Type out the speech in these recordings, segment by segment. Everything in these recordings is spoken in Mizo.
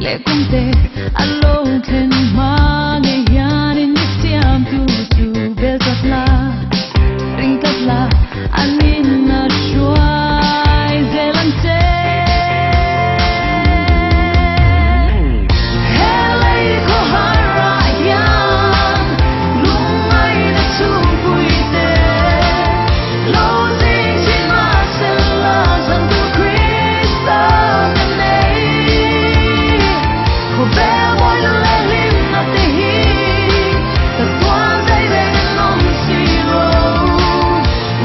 leh kawngte a lo thlen hma ngei hianin i siamtu chu bel tlat la, ring tlat la, an in a hruai zel ang che. He lei khawhar ah hian lungngaihna chhungpui te lo zing thin mahsela Zantu Krista kan nei. Khawvel mawina leh hlimna te hi chatuan zai reng an awm si lo.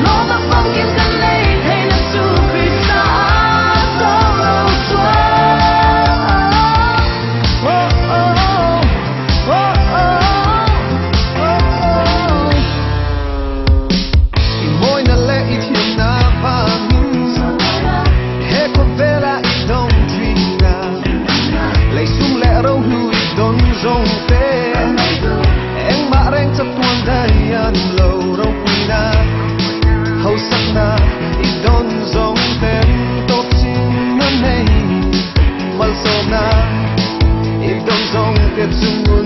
Lawmna famkim kan nei theihna chu Krista a chawm lo chuan. Oh oh oh oh oh oh. I mawina leh i thiamna vangin he khawvela i dawng thin a, lei sum leh rohlu i dawn zawng te engmah reng chatuan daih an lo ropuina hausakna i dawn zawng ten tawp chin a nei malsawmna i dawn zawng te chu.